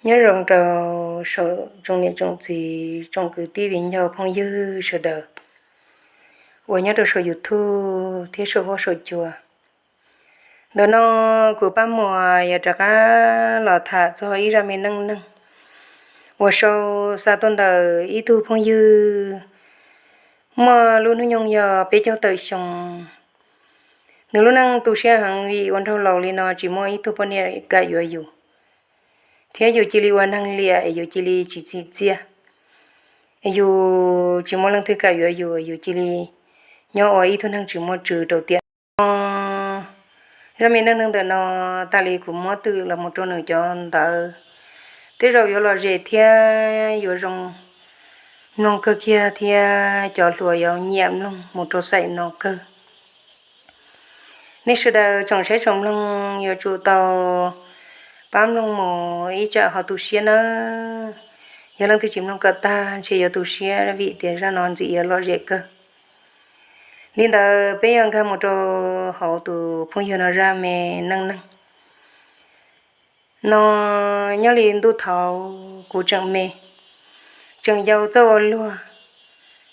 Nyob zoo rau tsoom niam tsoom txiv, tsoom kwv tij viv ncaus phooj ywg sawv daws uas nyob rau saum YouTube thiab saum huab saum cua. Ntawm no kuv Paj Muas yuav rov qab los tham txog ib zaj me neej neeg uas sau xa tuaj ntawm ib tug phooj ywg muaj lub hnub nyoog yog peb caug tawm xyoo. Nws lub neej tu siab heev vim ua nraug laus li no tsis muaj ib tug poj niam kam yuav yus, thiab yus cia li ua neeg liam es yus cia li tsis txim txiaj, es yus tsis muaj leej twg kam yuav yus, yus cia li nyob ua ib tug neeg tsis muaj tswv rau tiam no. Zaj me neej neeg ntawm no, tas li kuv muab twm los mus rau nws cov ntawv, tej zaum yuav lom zem thiab yuav zoo mloog kawg kiag thiab cov hluas yuav nyiam mloog mus rau xaim no kawg. Nej sawv daws tsoom saib tsoom mloog yuav tsum tau pab mloog mus ib tsam ho tu siab nawb. Yog leej twg tsis mloog kom tag ntshe yuav tu siab vim tias zaj no ntxim yuav lom zem kawg. Li ntawd peb yuav nkag mus rau hauv tus phooj ywg no zaj me neej neeg no. Nyob li ntuj thaud kuv tseem me, tseem yau txawj ua luag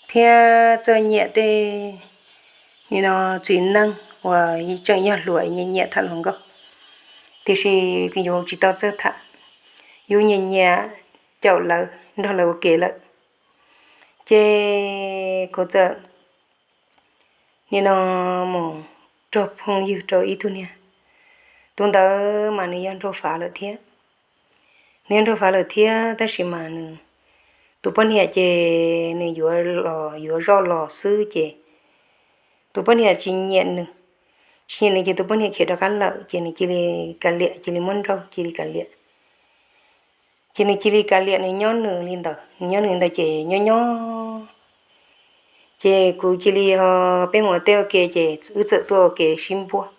thiab txawj nyiam tej nim no txiv neej uas tseem yog hluas nyiam nyiam tham hluas nkauj, tiam sis yus tsis tau txawj tham, yus nyiam nyiam caum lawv nrog lawv ua ke lawm. Ces kuv txawm nim no mus raug phooj ywg rau ib tug niag, tus ntawd mas nws yog nraug fav lawm thiab. Nws yog nraug fav lawm thiab tab sis mas nws tus poj niam ces nws yuav los yuav zoj los xwb ces tus poj niam tsis nyiam nws, tsis nyiam nws ces tus poj niam khiav rov qab lawm ces nws cia li kav liam, cia li muab nrauj cia li kav liam. Ces nws cia li kav liam nws nyob nws li ntawd, nws nyob nws li ntawd ces nyob nyob ces kuv cia li ho, peb mus ua teb ua ke ces wb txawm tuaj ua ke sib npuab.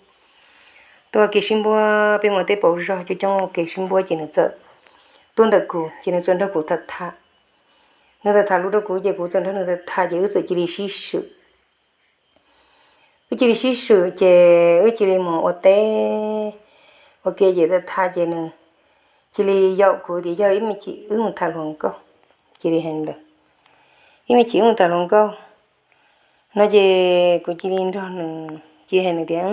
Tuaj ua ke sib npuab, peb mus ua teb pauv zog coob coob ua ke sib npuab ces nws txawm tuaj ntawm kuv ces nws txawm nrog kuv tham tham. Nws txawm tham lus rau kuv ces kuv txawm nrog nws tham tham ces wb txawm cia li sib swm. Wb cia li sib swm ces wb cia li mus ua teb ua ke ces tham tham ces nws cia li yaum kuv tias yog ib me chim wb mus tham hluas nkauj. Cia li hais ntawd, ib me chim wb mus tham hluas nkauj no ces kuv cia li nrog nws cia li hais nws tias,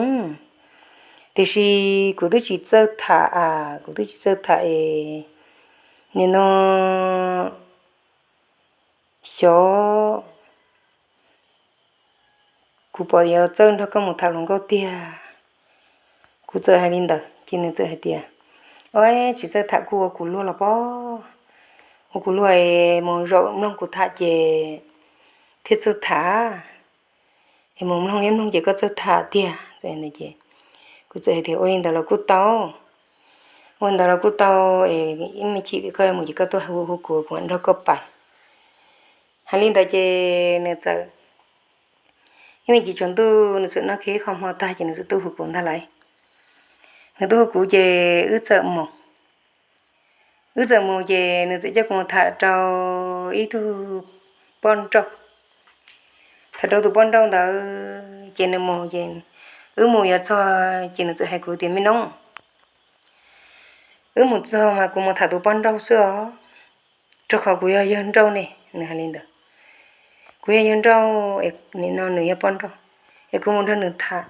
tiam sis kuv twb tsis txawj tham a, kuv twb tsis txawj tham es nim no xyov kuv puas yuav txawj nrog koj mus tham hluas nkauj tiag. Kuv txawm hais li ntawd ces nws txawm hais tias, o, tsis txawj tham kuj ua kuv luag los pob, ua kuv luag es mus zaum mloog kuv tham ces thiaj txawj tham, es mus mloog ib mloog ces koj txawj tham tiag. Kuv txawm hais tias ua li ntawd los kuj tau, ua li ntawd los kuj tau, es ib me chim koj mus ces koj tuaj hu hu kuv, kuv mam nrog koj pais. Hais li ntawd ces nws txawm, ib me chim tsaus ntuj nws txawm noj kiag ib qho hmo tag ces nws txawm tuaj hu kuv ntag lauj. Nws tuaj hu kuv ces wb txawm mus, wb txawm mus ces nws txawm coj kuv mus tham rau ib tug poj nrauj. Tham rau tus poj nrauj ntawd ces nws mus ces wb mus yuav txog ces nws txawm hais kuv tias, me noob, wb mus txog mas kuv mus tham tus poj nrauj xwb os, rau qhov kuv yog yawg nrauj ne. Nws hais li ntawd, kuv yog yawg nrauj es nim no nws yog poj nrauj, es kuv mus nrog nws tham,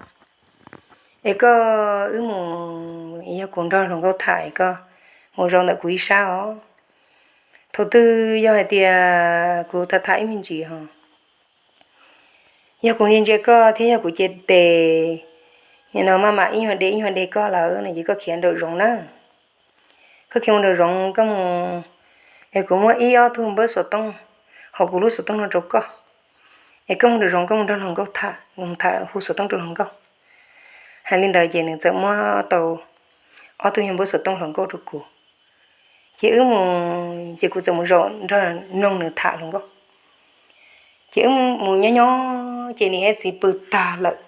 es koj, wb mus, yog kuv nrog hluas nkauj tham es koj mus zaum ntawm kuv ib sab os. Thaum twg yog hais tias kuv tham tham ib me ntsis ho, yog kuv ntsia ntsia koj thiab yog kuv cev tes nim no maj mam ib nyuag de ib nyuag de koj lawm no ces koj khiav nraum zoov na. Koj khiav mus nraum zoov koj mus, es kuv muab ib ob tug npawb xov tooj hauv kuv lub xov tooj no rau koj, es koj mus nraum zoov koj mus nrog hluas nkauj tham, mus tham hu xov tooj rau hluas nkauj. Hais li ntawd ces nws txawm muab tau ob tug nyuag npawb xov tooj hluas nkauj rau kuv. Ces wb mus, ces kuv txawm mus zaum nrog mloog nws tham hluas nkauj. Ces wb mus nyob nyob ces nws niam txiv pw tag lawm.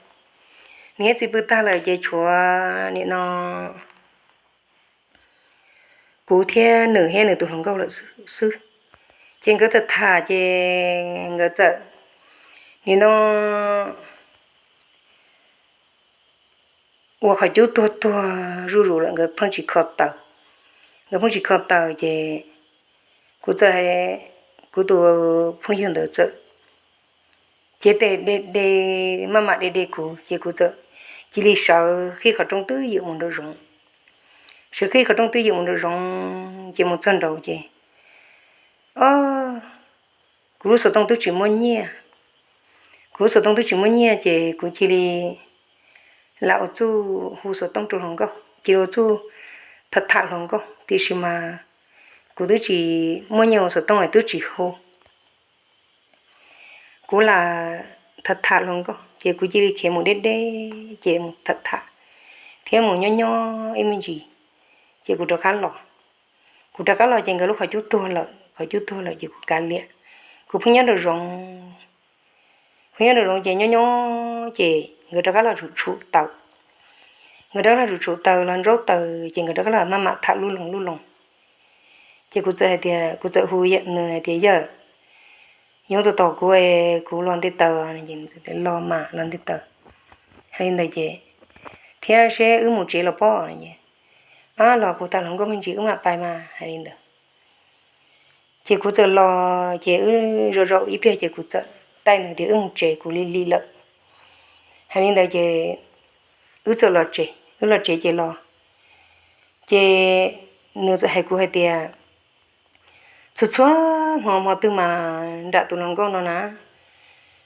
Nws niam txiv pw tag lawm ces tshuav nim no kuv thiab nws thiab nws tus hluas nkauj lawm xwb. Ces nkawd tham tham ces nkawd txawm nim no ua qhov cub tuag tuag zuj zus lawm, nkawd pheej tsis kho taws. nkawd pheej tsis kho taws ces kuv txawm, kuv tus phooj ywg ntawd txawm cev tes de de, maj mam de de kuv ces kuv txawm cia li sawv qhib qhov rooj twb ywm mus nraum zoov. Sawv qhib qhov rooj twb ywm mus nraum zoov ces mus txog nraud ces, o, kuv lub xov tooj twb tsis muaj nyiaj. Kuv lub xov tooj twb tsis muaj nyiaj ces kuv cia li lam ua txuj hu xov tooj rau hluas nkauj, cia li ua txuj tham tham hluas nkauj, tiam sis mas kuv twb tsis muaj nyiaj ua xov tooj es twb tsis hu. Kuv lam tham tham hluas nkauj ces kuv cia li khiav mus deb deb ces mus tham tham thiab mus nyob nyob ib me ntsis ces kuv rov qab los. Kuv rov qab los ces nkawd lub qhov cub tuag lawm, qhov cub tuag lawm ces kuv kav liam. Kuv pheej nyob nraum zoov, pheej nyob nraum zoov ces nyob nyob ces nkawd rov qab los tshum tshum taws. Nkawd rov qab los tshum tshum taws los ntsaub taws ces nkawd rov qab los maj mam tham lub loos lub loos. Ces kuv txawm hais tias, kuv txawm hu nws hais tias, yawg, yoov tos tos kuv, kuv los nte taws. Los mas los nte taws. Hais li ntawd ces, thiab seb wb mus tsev los pob. Ab, los kuv tham hluas nkauj me ntsis wb mam pais mas, hais li ntawd. Ces kuv txawm los ces wb zaum zaum ib pliag ces kuv txawm taij nws tias wb mus tsev, kuv lig lig lawm. Hais li ntawd ces wb txawm los tsev, wb los tsev ces los, ces nws txawm hais kuv hais tias, txhua txhua hmo hmo twg mas nram tus hluas nkauj no na,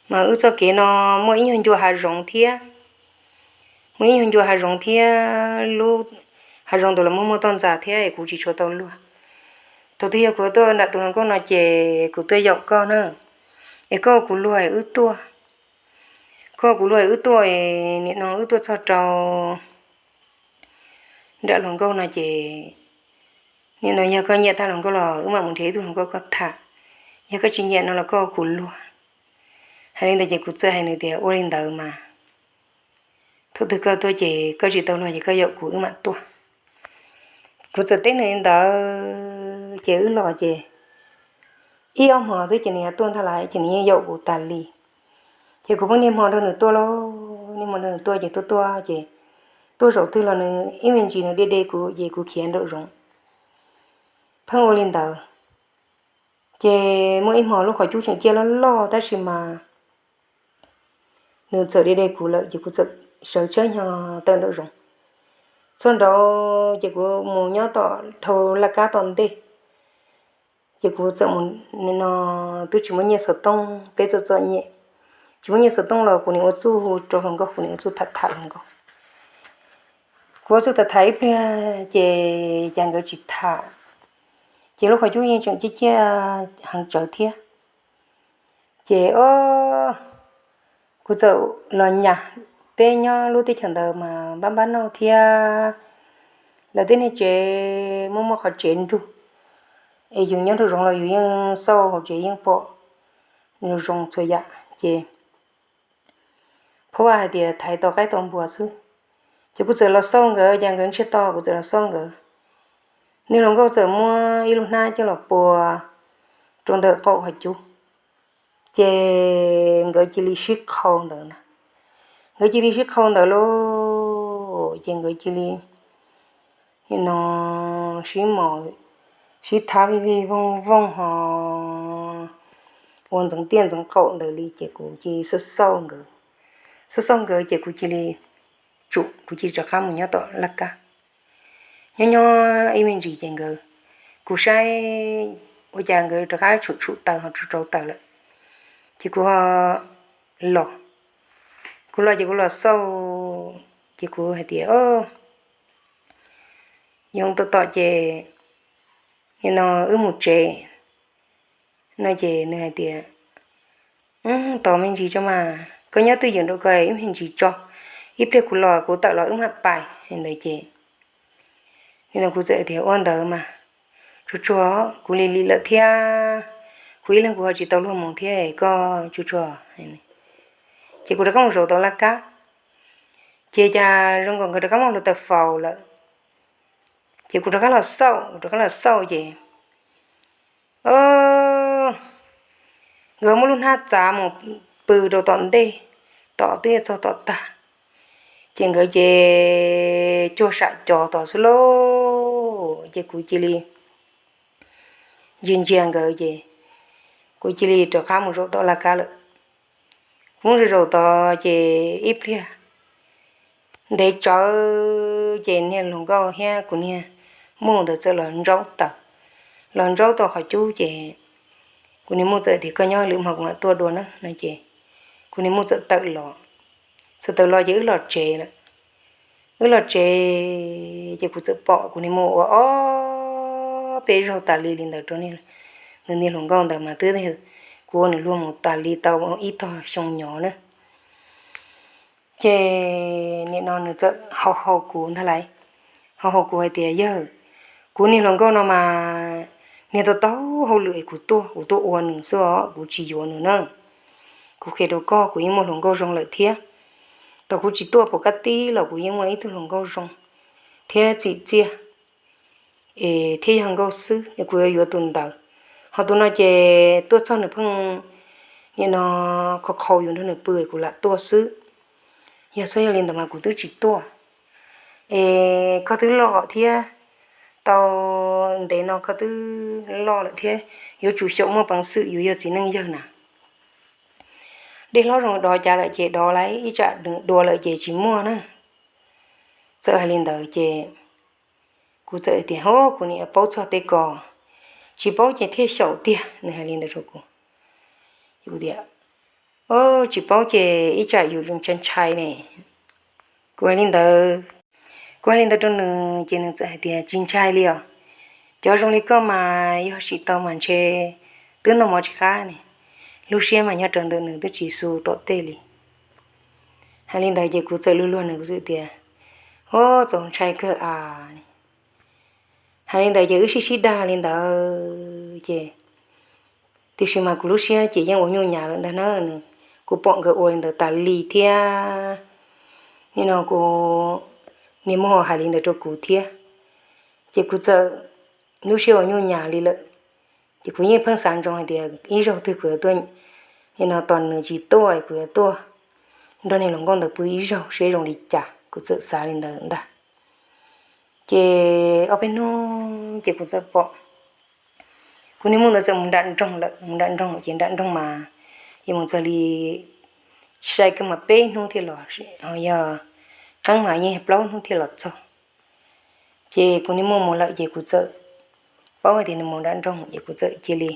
mas wb txoj kev no muaj ib nyuag ncua hav zoov thiab. Muaj ib nyuag ncua hav zoov thiab, lub hav zoov ntawd los muaj muaj toj ntxas thiab es kuv tsis tshua tau luag. Thaum twg yog kuv tuaj nram tus hluas nkauj no ces kuv tuaj yaum koj na, es koj ua kuv luag es wb tuaj. Koj ua kuv luag es wb tuaj, nim no wb tuaj txog rau nram hluas nkauj no ces, nim no yog koj nyiam tham hluas nkauj los wb mam mus nrhiav ib tug hluas nkauj koj tham, yog koj tsis nyiam no los koj ua kuv luag. Hais li ntawd ces kuv txawm hais nws tias, ua li ntawd mas thaum twg koj tuaj ces koj tsis tau luag ces koj yaum kuv wb mam tuaj. Kuv txawm teb nws li ntawd ces wb los ces ib ob hmo xwb ces nws yuav tuaj ntag lawm ces nws yeej yaum kuv tas li. Ces kuv pheej niaj hmo nrog nws tuaj lauj, niaj hmo nrog nws tuaj ces tuaj tuaj ces tuaj zaum twg los nws ib me ntsis nws de de kuv ces kuv khiav nraum zoov pheej ua li ntawd. Ces muaj ib hmo lub qhov cub tseem ciaj loj loj tab sis mas nws txawm de de kuv lawm ces kuv txawm sawv tshab hnyo tawm nraum zoov. Txog nraud ces kuv mus nyob tom dhau laj kab tom ntej. Ces kuv txawm mus, no twb tsis muaj nyiaj xov tooj, peb txom txom nyem, tsis muaj nyiaj xov tooj los kuv nim ua txuj hu rau hluas nkauj, kuv nim ua txuj tham tham hluas nkauj. Kuv ua txuj tham tham ib pliag ces cas nkawd tsis tham, ces lub qhov cub yeej tseem ciaj ciaj heev tsawv thiab. Ces o, kuv txawm los nyas, peb nyob lub teb chaws ntawd mas npab npab nauj thiab, lawv tej niag tsev muaj muaj qhov tsev nrug, es yus nyob nraum zoov los yus yeej xauj hauv tsev yeej pom zoo zoo txhua yam ces phob vaj hais tias thaiv tau qaib tau npua xwb. Ces kuv txawm los xauj nkawd, cas nkawd ntsiag to, kuv txawm los xauj nkawd. Niag hluas nkauj txawm muab ib lub hnab coj los pua rau ntawm qaum qhov cub, ces nkawd cia li sib qhau ntawd na. Nkawd cia li sib qhau ntawd lauj, ces nkawd cia li no sib mos, sib thab vij vij vooj vooj ho ua ntxeev tiaj ntxeev qaum ntawd li, ces kuv cia li xauj xauj nkawd, xauj xauj nkawd ces kuv cia li tsum, kuv cia li rov qab mus nyob tom laj kab. Nyob nyob ib me ntsis ces nkawd, kuv saib ua cas nkawd rov qab tshum tshum taws ho rau rau taws lawm, ces kuv ho los. Kuv los ces kuv los xauj, ces kuv hais tias, o, yoov tom tom ces nim no wb mus tsev no ces nws hais tias, tos me ntsis tso mas, koj nyob twj ywm nraum ko ib me ntsis tso, ib pliag kuv los kuv tawm los wb mam pais ntawd ces nim no kuv txawm tias, ua ntawd mas, tsuag tsuag, kuv lig lig lawm thiab, kuv ib leeg kuv ho tsis tau luag mus thiab, koj tsuag tsuag. Ces kuv rov qab mus zaum tau laj kab, ces cas zoo nkaus nkawd rov qab muab hluav taws faus lawm. Ces kuv rov qab los xauj, kuv rov qab los xauj ces, o, nkawd muab lub hnab txav mus pw rau tom ntej, tom twb txog tom tag, ces nkawd ces cuag sam cov tom xwb lauj. ces kuv cia li ntsia ntsia nkawd ces kuv cia li rov qab mus zaum tom laj kab lawm. Kuv mus zaum tod ces ib pliag ntev tsawv ces niag hluas nkauj thiab kuv niag muam ntawd txawm los ntsaub taws, los ntsaub tau qhov cub ces kuv niag muam txawm tias koj nyob lwm hmo kuv mam tuaj dua na no ces kuv niag muam txawm tawm los, txawm tawm los ces wb los tsev lawm. Wb los tsev ces kuv txawm pom kuv niag muam ua ob peb zaug tas li li ntawd rau niag, nws niag hluas nkauj ntawd mas twb, kuv ua nws luag mus tas li tau ib tog xyoo nyob na. Ces nim no nws txawm hau hau kuv ntag lauj, hau hau kuv hais tias yawg, kuv niag hluas nkauj no mas niag tau tau hauj lwm es kuv tuaj, kuv tuaj ua nws xwb os, kuv tsis yuav nws na. Kuv qhia rau koj kuv yeej muaj hluas nkauj zoo lawm thiab, tau kuv tsis tuaj pom kab tib los kuv yeej muaj ib tug hluas nkauj zoo thiab txim txiaj es thiab yog nkauj xwb es kuv yuav yuav tus ntawd. Ho tus no ces tuaj txog nws pheej nim no qhau qhau yus nrog nws pw kuv lam tuaj xwb. Yog txhob yog li ntawd mas kuv twb tsis tuaj. Es koj twb loj thiab, tau ntev no koj twb loj lawm thiab, yuav tsum xyaum muaj peev xwm yus yog txiv neej yawg na. Dej hlob zoo dov cas lawm ces dov lauj, ib tsam nws dua lawm ces tsis muaj na. Txawm hais li ntawd ces kuv txawm hais tias, Hov, kuv niam paub txog tej ko, tsis paub ces thiaj xyaum tiag. Nws hais li ntawd rau kuv. Kuv tias, Tsis paub ces ib tsam yus ntshai ntshai ne. Kuv hais li ntawd, kuv hais li ntawd rau nws ces nws txawm hais tias, Tsis ntshai li os, cov zoo li koj mas yog sim tau mas ntshe twb noj mov tsis qab ne. Lub siab mas nyob raws ntawm nws twb tsis xu tom tej li. Hais li ntawd ces kuv txawm luag luag nws, kuv txawm tias, Hov, txaus ntshai kawg a. Hais li ntawd ces wb sib sib dag li ntawd ces tiam sis mas kuv lub siab ces yeej ua nyuj nyas lawm ntag na. Kuv pom nkawd ua li ntawd tas li thiab, nim no kuv niag muam hais li ntawd rau kuv thiab, ces kuv txawm lub siab ua nyuj nyas li lawm. Ces kuv yeej pheej xav ntsoov hais tias ib zaug twg kuv yuav tuaj, nim no tos nws tsis tuaj kuv yuav tuaj nrog niag hluas nkauj ntawd pw ib zaug seb zoo li cas, kuv txawm xav li ntawd ntag. Ces ob peb hnub ces kuv txawm pom kuv niag muam ntawd txawm mus nram nroog lawm, mus nram nroog ces nram nroog mas yeej mus txog li sai kawg mas peb hnub thiaj los, ho yog qeeb mas yeej plaub hnub thiaj los txog. Ces kuv niag muam mus lawm ces kuv txawm paub hais tias nws mus nram nroog ces kuv txawm cia li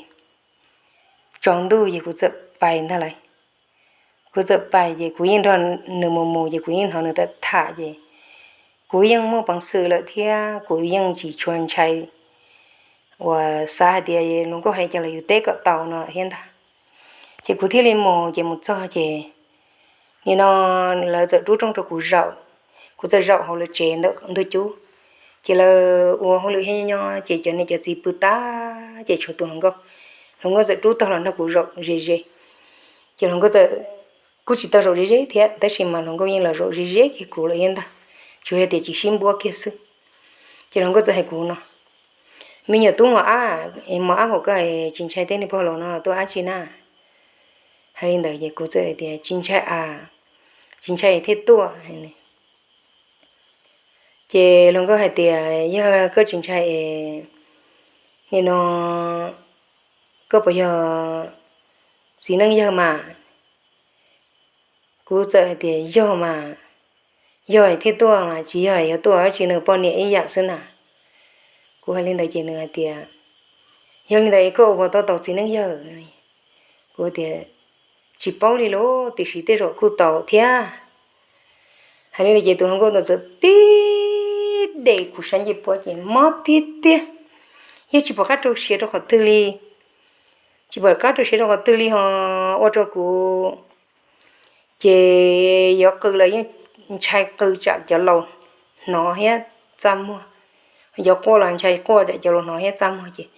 tsaus ntuj ces kuv txawm pais ntag lauj. Kuv txawm pais ces kuv yeej nrog nws mus mus ces kuv yeej hnov nws tham tham ces kuv yeej muaj peev xwm lawm thiab kuv yeej tsis tshua ntshai uas xav hais tias hluas nkauj hais li cas los yus teb kom tau no thiab ntag. Ces kuv thiaj li mus ces mus txog ces nim no lawv txawm rub rooj rau kuv zaum, kuv txawm zaum hauv lawv tsev ntawm ntug cub. Ces lawv ua hauj lwm thiab nyob nyob ces cov niam cov txiv pw tag ces tshuav tus hluas nkauj, hluas nkauj txawm rub tog los nrog kuv zaum ze ze. Ces hluas nkauj txawm, kuj tsis tau zaum ze ze thiab tab sis mas hluas nkauj yeej los zaum ze ze kiag kuv lawm thiab ntag, tsuas yog tias tsis sib npuab kiag xwb. Ces hluas nkauj txawm hais kuv no, Me nyuam tub mos ab, mos ab, koj tsis ntshai tej niag pog laus no tuaj dab tsi na? Hais li ntawd ces kuv txawm hais tias, Tsis ntshai a, tsis ntshai thiaj tuaj. Ces hluas nkauj hais tias, Yog koj tsis ntshai es nim no koj puas yog txiv neej yawg mas? Kuv txawm hais tias, Yog mas, yog thiaj tuaj mas, tsis yog yuav tuaj dab tsi, nws poj niam ib yam xwb na. Kuv hais li ntawd ces nws hais tias, Yog li ntawd es koj ua puas tau tau txiv neej yawg? Kuv tias, Tsis paub li lauj, tiam sis tej zaum kuj tau thiab. Hais li ntawd ces tus hluas nkauj ntawd txawm tib de kuv sab ncej puab ces mob tiag tiag, yeej tsis pom qab rau siav rau qhov twg li, tsis pom qab rau siav rau qhov twg li ho ua rau kuv ces yuav qw los yeej ntshai qw tsam cov laus hnov thiab txaj muag, yuav quaj los ntshai quaj tsam cov laus hnov thiab txaj muag ces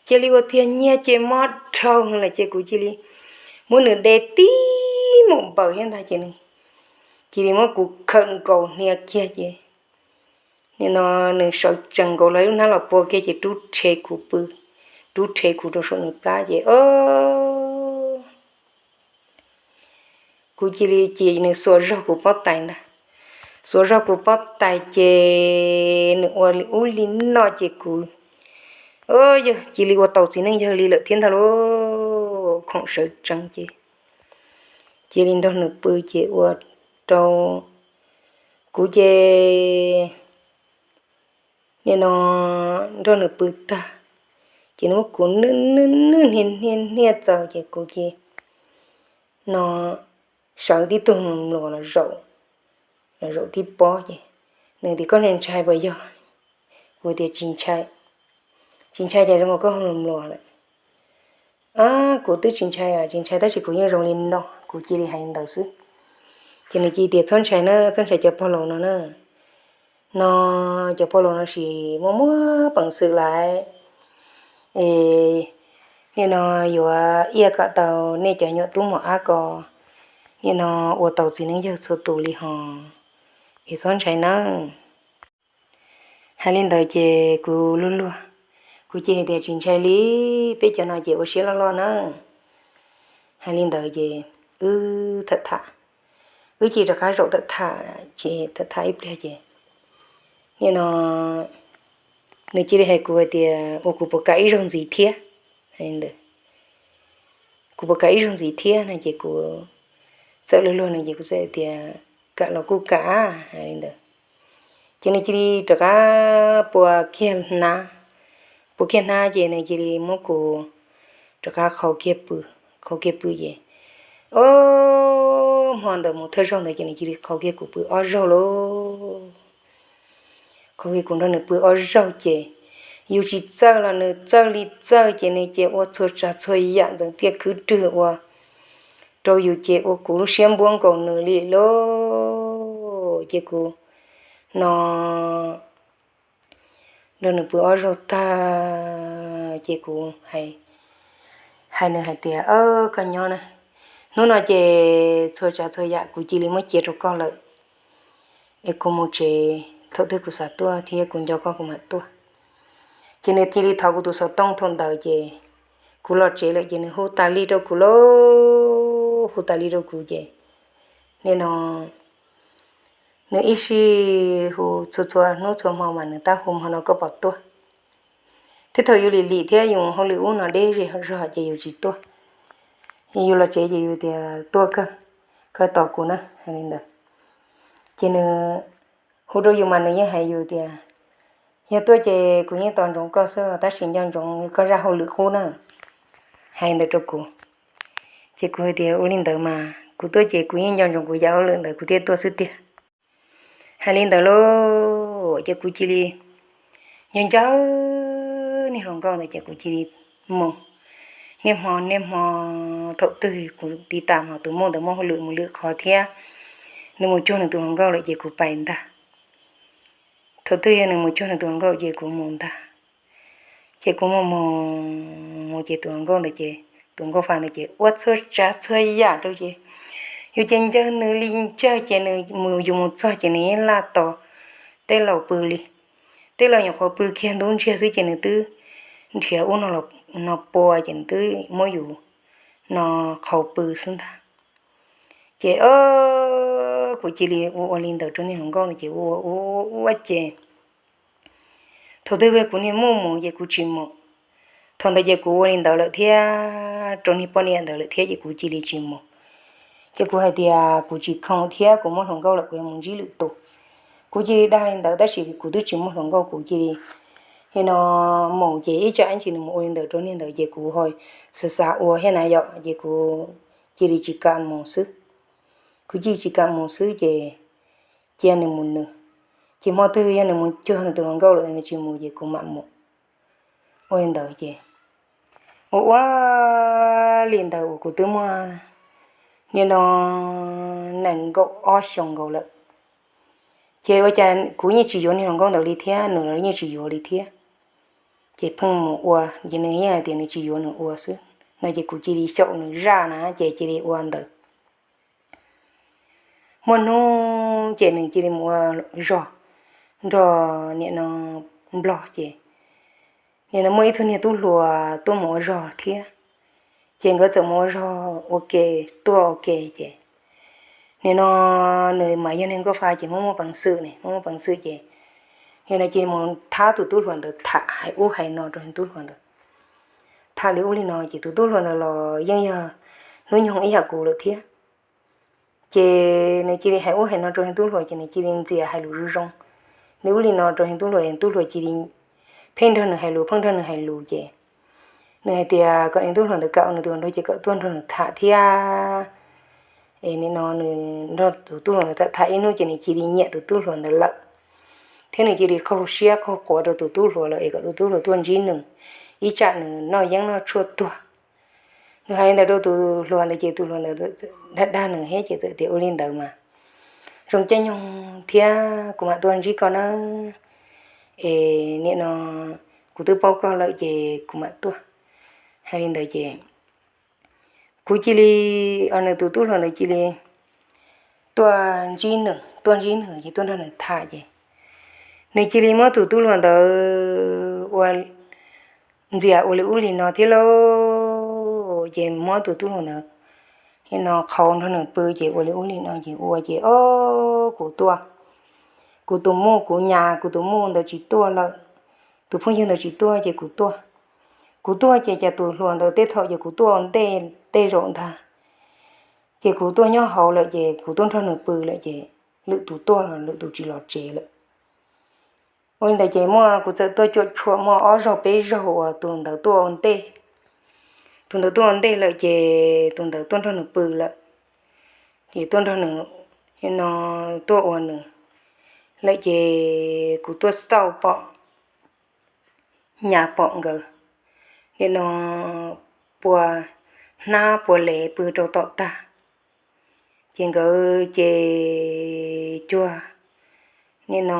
cia li ua tiag nyiag ces mob dhau lawm ces kuv cia li muab nws de tib mus npaws thiab ntag ces nws cia li muab kuv khawm nkaus hnia kiag ces nim no nws sawv tsees nkaus lub hnab los pua kiag ces rub rhe kuv pw, rub rhe kuv rau saum nws plab ces kuv cia li ces nws xuas zog kuv pob tais ntag. xuas zog kuv pob tais ces nws ua li ub li no ces kuv, yog cia li ua tau txiv neej yawg li lawm thiab ntag lauj, khoom sawv tsees ces cia li nrog nws pw ces ua rau kuv ces nim no nrog nws pw tag ces nws muab kuv nwj nwj nwj hnia hnia hnia txaus ces kuv ces no sawv tib tug mluas los zaum, los zaum tib pob ces nws tias koj ntshai puas yog? Kuv tias tsis ntshai, tsis ntshai ces zoo nkaus koj hu mluas lawm. Kuv twb tsis ntshai, tsis ntshai tab sis kuv yeej zoo li no, kuv cia li hais li ntawd xwb. Ces nws cia li tias txhob ntshai na, txhob ntshai cov pog laus no na, no cov pog laus no sis muaj muab peev xwm lawm es nim no yuav iab kom tau nej cov nyuam tub mos ab ko nim no ua tau txiv neej yawg txhua tus li hos, es txhob ntshai nawb. Hais li ntawd ces kuv luag luag, kuv cia li tias tsis ntshai li, peb cov no ces ua siab loj loj nawb. Hais li ntawd ces wb tham tham, wb cia li rov qab zaum tham tham ces tham tham ib pliag ces nim no nws cia li hais kuv hais tias ua kuv puas kam ib zaug ntxiv thiab, hais li ntawd, kuv puas kam ib zaug ntxiv thiab no ces kuv txawm luag luag nws ces kuv txawm tias kam los kuj kam hais li ntawd. Ces nws cia li rov qab pua kiag hnab, pua kiag hnab ces nws cia li muab kuv rov qab qhau kiag pw, qhau kiag pw ces o hmo ntawd mus thawj zaug ntawd ces nws cia li qhau kiag kuv pw ob zaug lauj. Qhau kiag kuv nrog nws pw ob zaug ces yus tsis txawj los nws txawj li txawj ces nws ces ua txhua tsav txhua yam ntxeev tiaj khwb rwg ua rau yus ces ua kuv lub siab npuab nkaus nws li lauj. Ces kuv no nrog nws pw ob zaug tag ces kuv hais nws hais tias koj nyob na, hnub no ces txhua tsav txhua yam kuv cia li muab cia rau koj lawm es kuv mus tsev, thaum twg kuv xav tuaj thiab kuv nco koj kuv mam tuaj. Ces nws cia li thov kuv tus xov tooj thaum ntawd ces kuv los tsev lawm ces nws hu tas li rau kuv lauj, hu tas li rau kuv ces nim no nws ib sij hu txhua txhua hnub txhua hmo mas nws tab hu hmo no koj puas tuaj. Thiab thaum yus lim lim thiab yus hauj lwm ub no deb zog ces yus tsis tuaj, yus los tsev ces yus tias tuaj kawg, koj tos kuv na, hais li ntawd. Ces nws hu rau yus mas nws yeej hais yus tias yog tuaj ces kuv yeej tos ntsoov koj xwb tab sis nco ntsoov koj zaj hauj lwm qub na, hais li ntawd rau kuv. Ces kuv hais tias ua li ntawd mas kuv tuaj ces kuv yeej nco ntsoov kuv yam hauj lwm ntawd kuv thiaj tuaj xwb tiag. Hais li ntawd lauj ces kuv cia li nco nco niag hluas nkauj ntawd ces kuv cia li mus. Niaj hmo niaj hmo thaum twg kuv tiv tam hos tus muaj ntawd muaj hauj lwm mus lwm qhov thiab nws mus cuag nws tus hluas nkauj lawm ces kuv pais ntag. Thaum twg yog nws mus cuag nws tus hluas nkauj ces kuv mus ntag. Ces kuv mus mus mus ces tus hluas nkauj ntawd ces tus nkauj fa ntawd ces ua txhua tsav txhua yam rau ces yus ces ncawg nws li ncawg ces nws mus yus mus txog ces nws yeej laj tos tej laus pw li. Tej laus nyuam qhuav pw kiag ntub ntsiag xwb ces nws twb nrhiav ub no pua ces nws twb muab yus no qhau pw xwb ntag. Ces kuv cia li ua ua li ntawd rau niag hluas nkauj ntawd ces ua ua ua ces thaum twg kuv niag muaj mus ces kuv tsis mus. Thaum ntawd ces kuv ua li ntawd lawm thiab rau niag poj niam ntawd lawm thiab ces kuv cia li tsis mus. Ces kuv hais tias kuv tsis khoom thiab kuv muaj hluas nkauj lawm kuv yuav mus ntsib lwm tus. Kuv cia li dag li ntawd tab sis kuv twb tsis muaj hluas nkauj kuv cia li nim no mus ces ib tsam ib ntsis nws mus ua li ntawd rau niag ntawd ces kuv ho xav xav ua thiab na yom ces kuv cia li tsis kam mus xwb. Kuv cia li tsis kam mus xwb ces cia nws mus nws. Ces hmo twg yog nws mus cuag nws tus hluas nkauj lawm nws tsis mus ces kuv mam mus. Ua li ntawd ces ua ua li ntawd uas kuv twb muaj nim no nees nkaum ob xyoos nkaus lawm. Ces ua cas kuv yeej tsis yuav niag hluas nkauj ntawd li thiab nws los yeej tsis yuav li thiab. Ces pheej mus ua ces nws yeej hais tias nws tsis yuav nws ua xwb no ces kuv cia li xyaum nws zaj na ces cia li ua ntawd. Muaj hnub ces nws cia li mus ua zog nrog nim no nplog ces nim no muaj ib tug niag tub hluas tuaj mus ua zog thiab. Ces nkawd txawm mus ua zog ua ke, tuaj ua ke ces nim no nws mas yog niag nkauj fa ces muaj muaj peev xwm ne, muaj muaj peev xwm ces nim no cia li mus thab tus tub hluas ntawd tham hais ub hais no rau tus tub hluas ntawd. Tham li ub li no ces tus tub hluas ntawd los yeej yog hnub nyoog ib yam kuv lawm thiab. Ces nws cia li hais ub hais no rau tus tub hluas ces nws cia li ntxias hais lus zoo zoo li ub li no rau tus tub hluas, tus tub hluas cia li pheej nrog nws hais lus, pheej nrog nws hais lus ces nws hais tias kom tus tub hluas ntawd kam nws tus nraug ces kom tuaj nrog nws tham thiab. Es nim no nws nrog tus tub hluas ntawd tham tham ib hnub ces nws cia li nyiam tus tub hluas ntawd lawm, thiab nws cia li qaug siab qaug quav rau tus tub hluas lawm es kom tus tub hluas tuaj ntsib nws, ib tsam nws noj yeeb noj tshuaj tuag. Nws hais li ntawd rau tus hluas ntawd ces tus hluas ntawd dag dag nws thiab ces txawm tias ua li ntawd mas zoo caij nyoog thiab kuv mam tuaj ntsib koj nawb. Es nim no kuv twb paub koj lawm ces kuv mam tuaj. Hais li ntawd ces kuv cia li, nws tus tub hluas ntawd cia li tuaj ntsib nws, tuaj ntsib nws ces tuaj nrog nws tham ces nws cia li muab tus tub hluas ntawd ua ntxias ua li ub li no thiab lauj. Ces muab tus tub hluas ntawd nim no qhau nrog nws pw ces ua li ub li no ces ua ces o, kuv tuaj, kuv tus muj kuv nyas kuv tus muj ntawd tsis tuaj lawm, tus phooj ywg ntawd tsis tuaj ces kuv tuaj. Kuv tuaj ces cas tus hluas ntawd tej thaum ces kuv tuaj ua ntej tej zaum ntag, ces kuv tuaj nyob hauv lawm ces kuv tuaj nrog nws pw lawm ces lwm tus tuaj los lwm tus tsis los tsev lawm. Ua li ntawd ces muaj kuv txawm tuaj cuam tshuam muaj ob zaug peb zaug uas tus ntawd tuaj ua ntej, tus ntawd tuaj ua ntej lawm ces tus ntawd tuaj nrog nws pw lawm, ces tuaj nrog nws no tuaj ua nws lawm ces kuv tuaj xauj pom nyas pom nkawd nim no pua hnab pua lev pw rau tom tag, ces nkawd ces cuag nim no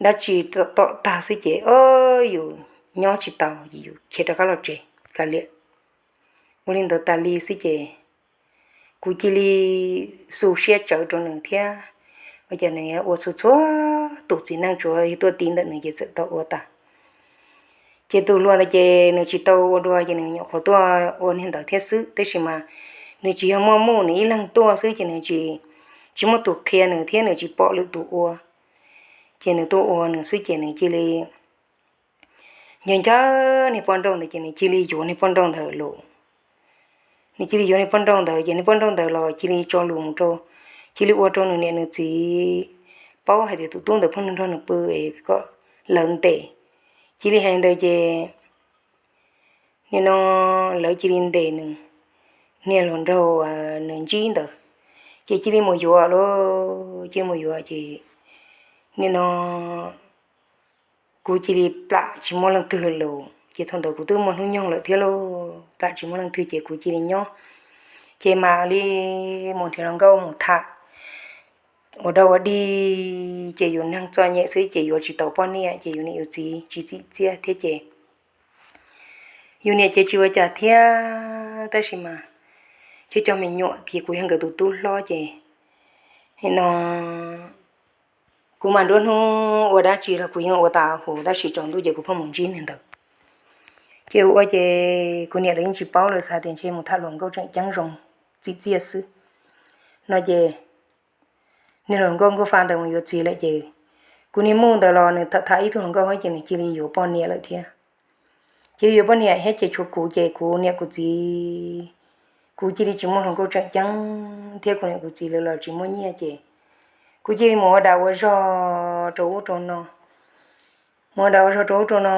dab tsi tom tag xwb ces o, yus nyob tsis tau ces yus khiav rov qab los tsev kav liam. Ua li ntawd tas li xwb ces kuv cia li xu siab tsawv rau nws thiab, ua cas nws ua txhua txhua tus txiv neej tsuav yog tuaj tiv ntawm nws ces txawm tau ua tas. Ces tus hluas ntawd ces nws tsis tau ua dua ces nws nyuam qhuav tuaj ua niag ntawd thiab xwb, tab sis mas nws tsis yog muaj muj, nws ib leeg tuaj xwb ces nws tsis, tsis muaj tus qhia nws thiab nws tsis pom lwm tus ua, ces nws tuaj ua nws xwb ces nws cia li nco nco niag poj nrauj ntawd ces nws cia li yuav niag poj nrauj ntawd los. Nws cia li yuav niag poj nrauj ntawd ces niag poj nrauj ntawd los cia li tso lus mus rau, cia li ua rau nws niam nws txiv paub hais tias tus tub ntawd pheej nrog nws pw es kom lawv ntes. Cia li hais ntawd ces nim no lawv cia li ntes nws niag hluas nraug nws ntsib ntawd, ces cia li mus yuav lawm, cia li mus yuav ces nim no kuv cia li plam tsis muaj leej twg lawm, ces thaum ntawd kuv twb muaj hnub nyoog lawm thiab lauj, plam tsis muaj leej twg ces kuv cia li nyob. Ces mam li mus nrhiav hluas nkauj mus tham ua dog ua dig, ces yus neeg txom nyem xwb ces yuav tsis tau poj niam ces yus niam yus txiv tsis txim txiaj thiab ces yus niam ces tsis ua cas thiab, tab sis mas cov cov me nyuam ces kuv yog nkawd tus tub hlob ces nim no kuv mas nruab hnub ua dab tsi los kuv yeej ua tas huv, tab sis tsaus ntuj ces kuv pheej mus ntsib niag ntawd. Ces ua ces kuv niam lawv yeej tsis paub, lawv xav tias ntshe mus tham hluas nkauj tseem ceeb zoo txim txiaj xwb no ces niag hluas nkauj nkauj fa ntawd mus yuav txiv lawm ces kuv niag muj ntawd los nws tham tham ib tug hluas nkauj thiab ces nws cia li yuav poj niam lawm thiab. Cia li yuav poj niam thiab ces tshuav kuv ces kuv niam kuv txiv, kuv cia li tsis muaj hluas nkauj tseem ceeb thiab kuv niam kuv txiv lawv los tsis muaj nyiaj ces kuv cia li mus ua dam ua zog rau ub rau no. Mus ua dam ua zog rau ub rau no,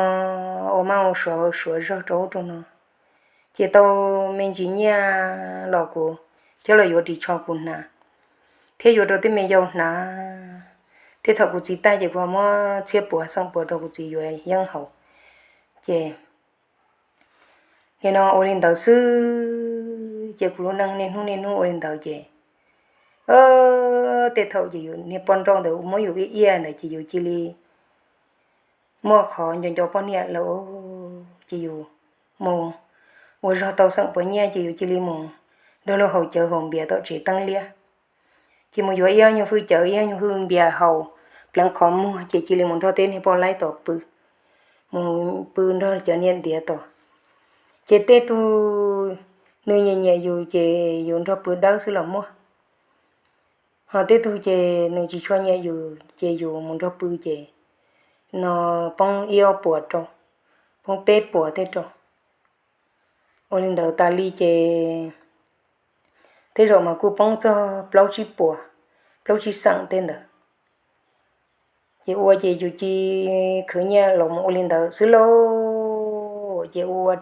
ua maj ua suav suav zog rau ub rau no, ces tau me ntsis nyiaj los kuv coj los yuav ris tsho kuv hnav, thiab yuav rau tej me yau hnav, thiab thaum kuv txiv tag ces kuv ho muab txhiab puav xeem puav rau kuv txiv yuav yeeb haus. Ces nim no ua li ntawd xwb ces kuv lub neej niaj hnub niaj hnub ua li ntawd ces tej thaum ces yus niag poj nrauj ntawd muab yus iab iab ntawd ces yus cia li muaj qhov nco nco poj niam lawm ces yus mus ua zog tau xeem puav nyiaj ces yus cia li mus nrog luag haus cawv haus npias tom tsev teeb liab. Ces mus yuav ib ob nyuag hwj cawv ib ob nyuag hwj npias haus pleev qhov muag ces cia li mus nrog tej niag poj laib tom pw, mus pw nrog cov niam ntiav tom. Ces tej tug nws nyiam nyiam yus ces yus nrog pw dawb xwb los muaj. Ho tej tug ces nws tsis tshua nyiam yus ces yus mus nrog pw ces no poob ib ob puas rau, poob peb puas tej rau. Ua li ntawd tas li ces tej zaum mas kuj poob txog plaub tsib puas, plaub tsib xeem tej ntawd. Ces ua ces yus cia li khwv nyiaj los mus ua li ntawd xwb lauj. Ces ua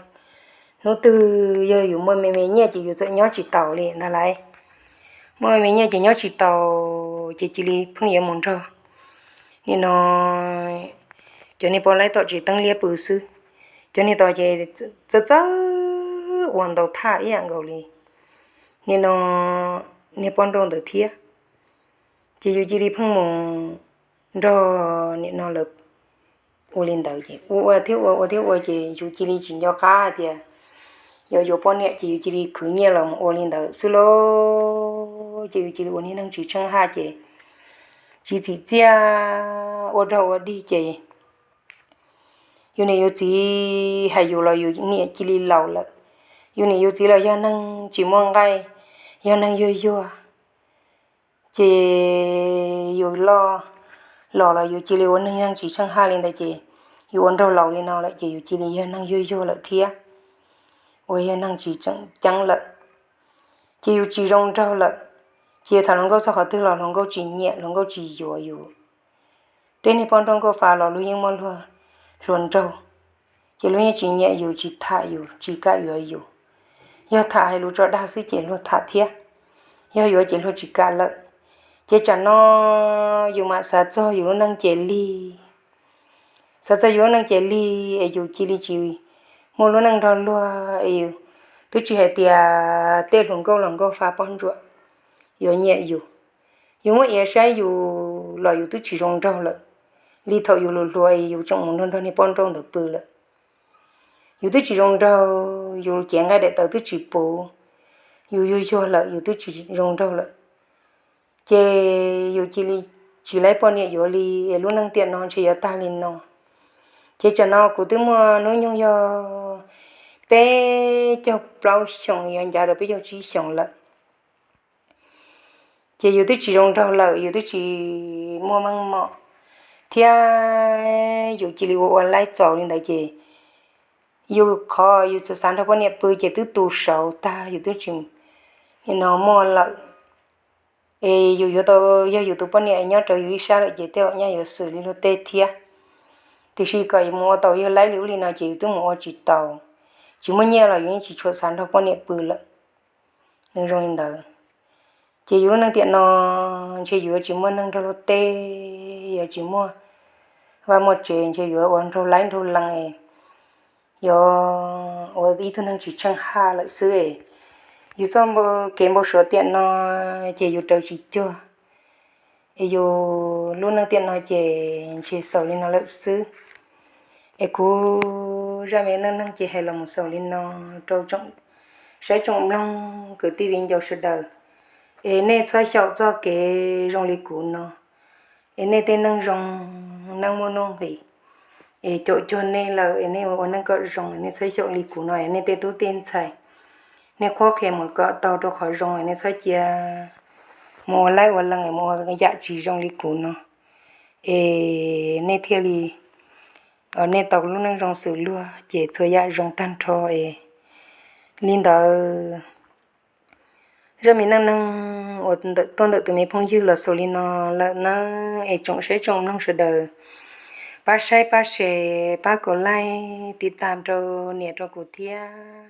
hnub twg yog yus muaj me me nyiaj ces yus txawm nyob tsis taus li ntag lauj. Muaj me me nyiaj ces nyob tsis taus ces cia li pheej yuav mus nrog nim no cov niag poj laib tom tsev teeb liab pw xwb. Cov niag tom ces txawj txawj ua ntau thaj ib yam nkaus li nim no niag poj nrauj ntawd thiab. Ces yus cia li pheej mus nrog nim no lawv ua li ntawd ces ua ua thiab ua ua thiab ua ces yus cia li tsis nco qab hais tias yog yuav poj niam ces yus cia li khwv nyiaj los mus ua li ntawd xwb lauj. Ces yus cia li ua niag neeg tsis tsheej haj ces tsis txim txiaj ua rog ua dig ces yus niam yus txiv hais yus los yus niam cia li laus lawm. Yus niam yus txiv los yog neeg tsis muaj nqaij, yog neeg yuag yuag. Ces yus loj los los yus cia li ua neeg yeej tsis tsheej haj li ntawd ces yus ua nraug laus li no lawm ces yus cia li yog neeg yuag yuag lawm thiab, uas yog neeg tsis tseem ceeb lawm. Ces yus tsis zoo nraug lawm. Ces thaum hluas nkauj txog qhov twg los hluas nkauj tsis nyiam, hluas nkauj tsis yuav yus. Tej niag poj nrauj nkauj fa los luag yeej muaj luag hluas nraug, ces luag yeej tsis nyiam yus, tsis tham yus, tsis kam yuav yus. Yog tham hais lus tso dag xwb ces luag tham thiab, yog yuav ces luag tsis kam lawm. Ces tsam no yus mam xav txog yus lub neej ces lig, xav txog yus lub neej ces lig es yus cia li tsis muaj lub neej nrog luag es yus twb tsis hais tias tej hluas nkauj los nkauj fa poj ntsuam yuav nyiam yus. Yus muab iav saib yus los yus twb tsis zoo nraug lawm li thaum yus hluas hluas es yus tseem mus nrog nrog niag poj nrauj ntawd pw lawm. Yus twb tsis zoo nraug, yus cev nqaij daim tawv twb tsis puv, yus yuag yuag lawm yus twb tsis zoo nraug lawm. Ces yus cia li tsis laib poj niam yuav li es lub neej tiam no ntshe yuav tag li no. Ces tsam no kuv twb muaj hnub nyoog yog peb caug plaub xyoos, yuav ncav rau peb caug tsib xyoos lawm. Ces yus twb tsis zoo nraug lawm, yus twb tsis muaj meej mom thiab, yus cia li ua ua laib txaus li ntawd ces yus qhov yus txawm xav nrog poj niam pw ces twb tu saud tag, yus twb tsis no muaj lawm. Es yus yuav tau, yog yus tus poj niam nyob rau yus ib sab lawm ces tej zaum nyaj yuav xws li luag tej thiab. Tiam sis kom yus mus ua tau yog laib li ub li no ces yus twb mus ua tsis tau. Tsis muaj nyiaj los yus yeej tsis tshua xav nrog poj niam pw lawm. Nws zoo li ntawd. Ces yus lub neej tiam no ntshe yus yuav tsis muaj neeg nrog luag tej, yuav tsis muaj vaj muaj tsev, ntshe yuav ua nraug laib nraug lees, yuav ua ib tug neeg tsis tsheej haj lawm xwb. Yus txoj kev npau suav tiam no ces yus raws tsis cuag. Es yus lub neej tiam no ces ntshe xaus li no lawm xwb. Es kuv zaj me neej neeg ces hais los mus xaus li no rau saib tsoom mloog kwv tij viv ncaus sawv daws. Es nej txhob xyaum txoj kev zoo li kuv no. Es nej tej neej zoo, neej muaj nuj nqis, es caum cuag nej lawm es nej ua neej kom zoo, nej txhob xyaum li kuv no es nej tej tub tej ntxhais, nej qhuab qhia mus kom tau rau qhov zoo, nej txhob cia mus ua laib ua lees mus ua yam tsis zoo li kuv no, es nej thiaj li, nej tau lub neej zoo xws luag ces txhua yam zoo tag nrho es li ntawd. Zaj me neej neeg uas tuaj ntawm tus me phooj ywg los xaus li no lawm nawb. Es tsoom saib tsoom mloog sawv daws pab saib pab share pab kom like tiv tam rau niam rau kuv thiab.